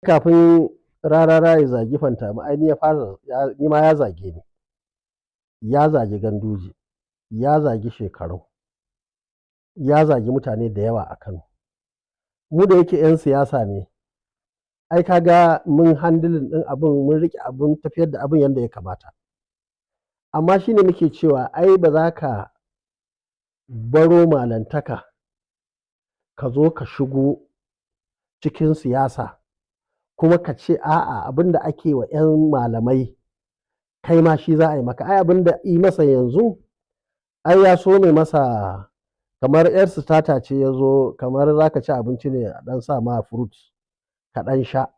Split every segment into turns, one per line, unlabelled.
Kafin Rarara ya zagi Fantami, ai ni ya fara, ni ma ya zage ni. Ya zagi Ganduje, ya zagi Shekarau, ya zagi mutane da yawa a Kano. Mu da yake 'yan siyasa ne, ai kaga mun handling ɗin abin, mun riƙe abin, tafiyar da abin yadda ya kamata. Amma shi ne muke cewa ai ba za ka baro malantaka ka zo ka shigo cikin siyasa kuma ka ce a'a, abin da ake wa 'yan malamai kai ma shi za a yi maka. Ai abin da yi masa yanzu, ai ya so mai masa kamar 'yar starter ce, ya zo kamar za ka ci abinci ne a ɗan sa ma fruit ka ɗan sha.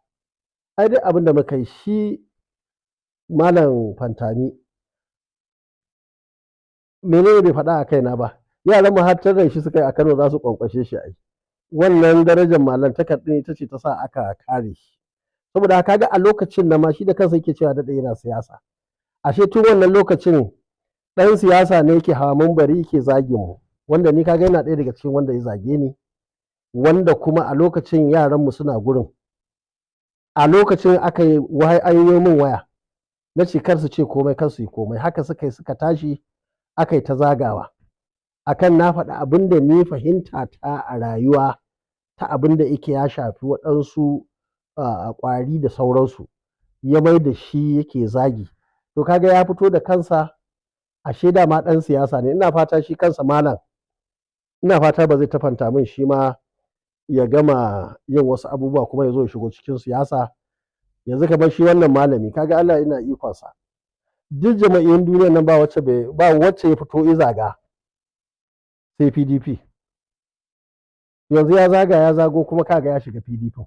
Ai duk abin da muka yi, shi Malam Fantami menene bai faɗa a kaina ba? Yaran mu har tare shi suka yi a Kano za su ƙwanƙwashe shi. Ai wannan darajar malantakar ɗin ita ce ta sa aka kare shi. Saboda kaga a lokacin nan ma shi da kansa yake cewa daɗe yana siyasa, ashe tun wannan lokacin ɗan siyasa ne yake hawa mumbari yake zagin mu. Wanda ni kaga yana ɗaya daga cikin wanda ya zage ni, wanda kuma a lokacin yaran mu suna gurin. A lokacin aka yi an yi min waya, na ce kar su ce komai, kar su yi komai. Haka suka yi, suka tashi aka yi ta zagawa akan na faɗi abin da ni fahimta ta a rayuwa ta abin da yake ya shafi waɗansu ƙwari da sauransu, ya mai da shi yake zagi. To kaga ya fito da kansa, ashe dama ɗan siyasa ne. Ina fata shi kansa malam, ina fata ba zai tafanta min shi ma ya gama yin wasu abubuwa kuma ya zo ya shigo cikin siyasa. Yanzu kamar shi wannan malami, kaga Allah yana ikonsa, duk jama'iyyun duniyar nan ba wacce ba wacce ya fito ya zaga sai PDP. Yanzu ya zaga ya zago kuma kaga ya shiga PDP.